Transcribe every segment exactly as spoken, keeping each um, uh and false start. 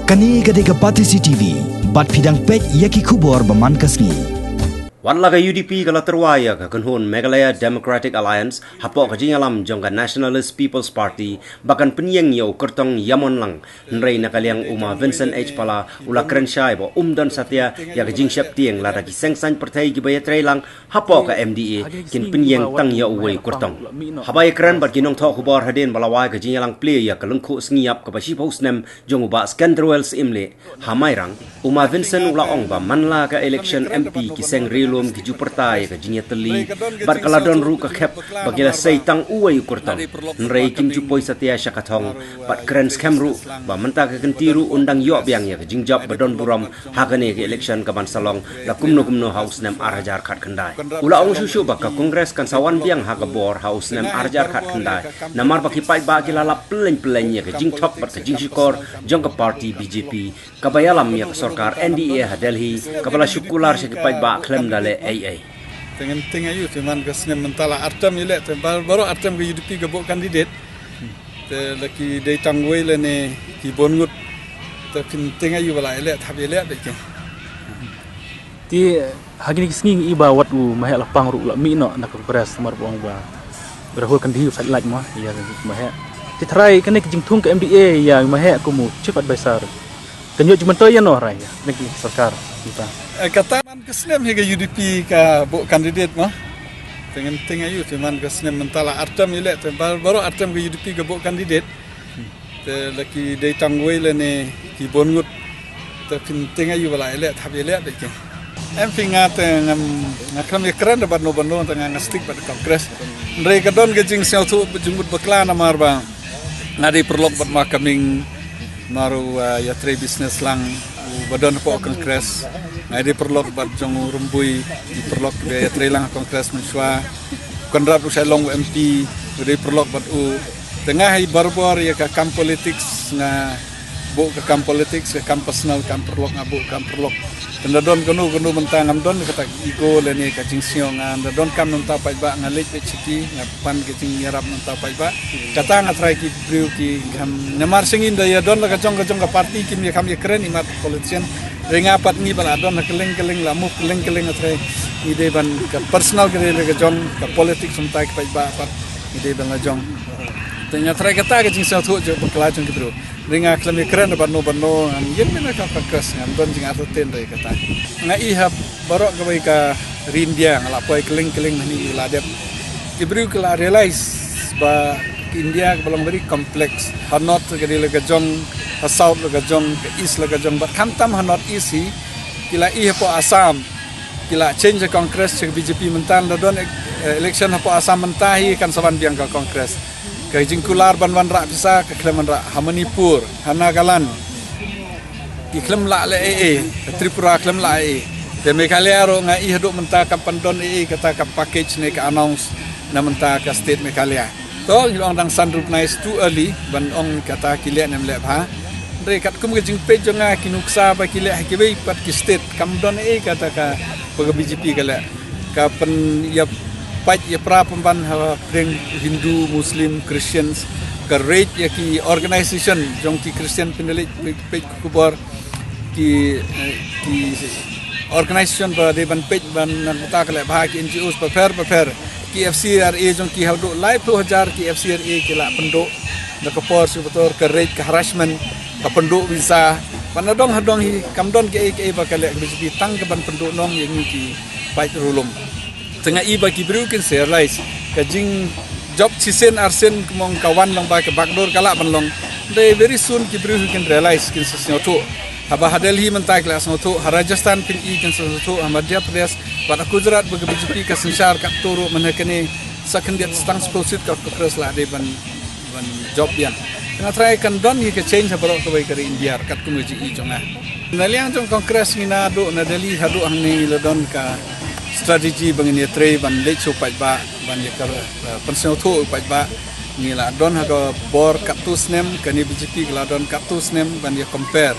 Kane ka dei ka Batesi T V, bad phi dang peit ïa ki khubor ba man ka sngi. Wat la ka U D P ka la tyrwa ïa ka kynhun Meghalaya Democratic Alliance hapoh ka jingïalam jong ka Nationalist People's Party ba kan pynïeng ïa u kyrtong ïa mon lang, hynrei na ka liang u Ma Vincent H Pala u la kren shai ba um don satia ïa ka jingsheptieng lada ki seng saiñ pyrthei kiba ïatreilang hapoh ka M D A kin pynïeng tang ïa uwei u kyrtong. Haba ïakren bad ki nongthoh khubor hadien ba la wai ka jingïalang plie ïa ka lyngkhuh sngi ïap kaba shiphew snem jong u Bah Skenderwell Syiemlieh ha Mairang, u Ma Vincent u la ong ba man la ka election M P ki seng ri lum ki ju pyrta ïa ka jingïatylli bad ka la don ruh ka khep ba ki la sei tang uwei u kyrtong, hynrei kim ju poi satia sha ka thong. Bad kren skhem ruh ba mynta ka kynti ruh un dang ïoh biang ïa ka jingjop ba don burom ha kane ka election kaban sa long la kumno kumno ha u snem ar hajar khatkhyndai. U la ong shuh shuh ba ka Congress kan sa wan biang ha ka bor ha u snem ar hajar khatkhyndai, namar ba ki paidbah ki la lap pyllein pyllein ïa ka jingthok bad ka jingshukor jong ka party B J P kaba ïalam ïa ka sorkar N D A ha Delhi, kaba la shu kular sha ki paidbah khlem da leh ei ei. Te ngin tieng aïu te man ka snem mynta la ar term ïaleh, te bar-, baroh ar term ka U D P ka buh candidate. Te la ki dei tang wei lane ki bun ngut. Te phin tieng aïu ba la ïaleh, te hap ïaleh beit ki. Te ha kine ki sngi ngi i ba wat u Maheh Lapang ruh u la mih noh na Congress namar ba ong ba Rahul Gandhi u sait lait mo ïa u Maheh. Te tharai kane ka jingthung ka M D A ïa u Maheh kum u chief advisor kan ïoh jingmyntoi ïano hynrei ïa kane ka sorkar mynta. Eh, kata man ka snem hi ka U D P ka buh candidate mo. Te ngin tieng aïu te man ka snem mynta la ar term ïaleh, te bar-, baroh ar term ka U D P ka buh candidate. Te la ki dei tang wei lane ki bun ngut. Te phin tieng aïu ba la ïaleh, te hap ïaleh beit ki. Em, phi, nga te ngam, nga khlem ïakren da bad no bad no, te nga, nga stick bad Congress. Hynrei ka don ka jingsngewthuh jingmut bakla namar ba nga dei paralok bad ma Kaming, namar u, ah, ïatrei business lang, u ba don hapoh Congress. Nga dei paralok bad jong u Rymbui, dei paralok ba ïatreilang Congress mynshuwa. Conrad u shah long u M P, u dei paralok bad u. Te nga hi barabor ïa ka kam politics, nga buh ka kam politics, ka kam personal, kam paralok, nga buh kam paralok. Te nda don kano kano mynta ngam don kata ego lane ka jingsngew, nga nda don kam na bynta paidbah, nga leit beit sha ki, nga pan ka jingïarap na bynta paidbah. Kata nga tharai ki briew ki kham, namar sha ngi nda ïa don la ka jong ka jong ka party kim ïa kham ïakren imat politician. Hynrei nga pat ngi ba la don ha kylleng kylleng, la move kylleng kylleng, nga tharai ngi dei ban, ka personal ka dei la ka jong, ka politics mynta ki paidbah pat ngi dei ban la jong. Te nga tharai kata ka jingsngewthuh jong bakla jong ki briew. Hynrei nga khlem ïakren bad no bad no, ngam ïeng mynta ka Congress, ngam don jingartatien re kata. Nga i ha baroh kawei ka ri India, nga la poi kylleng kylleng hangne la dep. Ki briew ki la realize ba ka India kaba long very complex. Ha north ka dei la ka jong, ha south la ka jong, ka east la ka jong, bad khamtam ha north east hi, ki la i hapoh Assam ki la change Congress sha ka B J P mynta, nda don, eh, election hapoh Assam mynta hi kan sa wan biang ka Congress. Ka jingkular ban wanrah pisa ka khlem wanrah. Ha Manipur, ha Nagaland ki khlem lah leh ei ei, ha Tripura khlem lah ei ei. Te Meghalaya ruh nga i haduh mynta kam pan don ei ei kata ka package ne ka announce na bynta ka state Meghalaya. To ngi ong dang san ruh, it's too early ban ong kata ki leh ne em leh bha. Hynrei katkum ka jingpeit jong nga ki nuksa ba ki leh ha kiwei pat ki state kam don ei ei kata kaba ka B J P ka leh. Ka pyn ïa pait ïa pra pynban ha pdeng Hindu, Muslim, Christians, ka rate ïa ki organization jong ki Christian, pynleit peit, peit khubor ki, eh, ki organization ba dei ban peit ban nang uta ka leh bha, ki N G Os bapher bapher, ki F C R A jong ki haduh laiphew hajar ki F C R A ki la pynduh na ka por shu betor, ka rate, ka harassment, ka pynduh visa. Ban na dong ha dong hi kam don kaei kaei ba ka leh ka B J P tang ka ban pynduh nong ïa ngi ki paid rulum. Te nga i ba ki briew kin sa realize ka jingjop shisien arsien kumno ka wan long ba ka backdoor ka lah ban long. Hynrei very soon ki briew kin realize, kin sa sngewthuh. Haba ha Delhi mynta ki la sngewthuh, ha Rajasthan phin i kin sa sngewthuh, ha Madhya Pradesh, bad ha Gujarat ba ka B J P ka synshar katto ruh mynne kane sa khyndiat stang spah sawphew ka Congress la dei ban ban jop biang. Te nga tharai kan don hi ka change ha baroh kawei ka ri India katkum ka jingïohi jong nga. Na liang jong Congress ngi naduh na Delhi haduh hangne ngi la don ka strategy ba ngin ïatrei ban leit sha u paidbah, ban ïa ka, eh, pynsngewthuh u paidbah. Ngi la don ha ka bor katto snem, kane B J P ka la don katto snem, ban ïa compare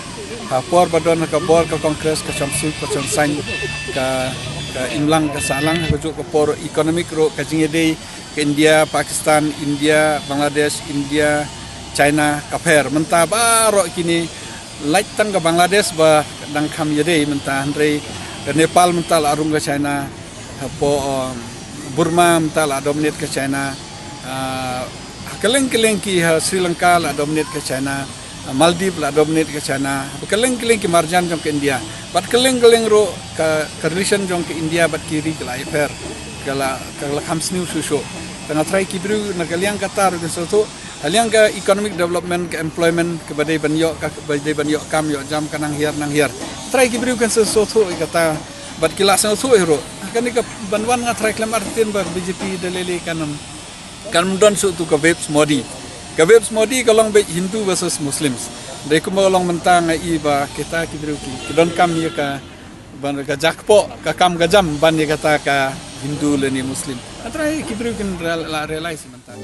ha por ba don ha ka bor ka Congress, ka shong suk, ka shong saiñ, ka, ka imlang, ka sahlang, ha kajuh ka por economic ruh, ka jingïadei ka India, Pakistan, India, Bangladesh, India, China, ka pher. Mynta baroh kine Lait tang ka Bangladesh ba dang kham ïadei mynta, hynrei ka Nepal mynta la rung ka China, hapoh, um, Burma mynta la dominate ka China, ah, ha kylleng kylleng ki, ha Sri Lanka la dominate ka China, ha Maldives la dominate ka China, ha kylleng kylleng ki marjan jong ka India. Bad kylleng kylleng ruh ka, ka relation jong ka India bad ki ri ka la ïapher, ka la, ka la kham sniew shuh shuh. Tang nga trai ki briew na ka liang kata ruh kin sngewthuh, ha liang ka economic development, ka employment, kaba dei ban ïoh, kaba dei ban ïoh kam ïoh jam, ka nang hiar nang hiar. Trai ki briew kin sngewthuh ïa kata, bad ki la sngewthuh hi ruh. Kane ka ban wan nga trai khlem artatien ba ka B J P da lei lei kan ym, kan ym don shuh tu ka waves Modi. Ka waves Modi ka long beit Hindu versus Muslims. Dei kumba long mynta nga i ba kita ki briew ki, ki donkam ïa ka, ban ka jakpoh, ka kam ka jam ban ïa kata ka Hindu lane Muslim. Nga trai ki briew kin real-, la realize mynta.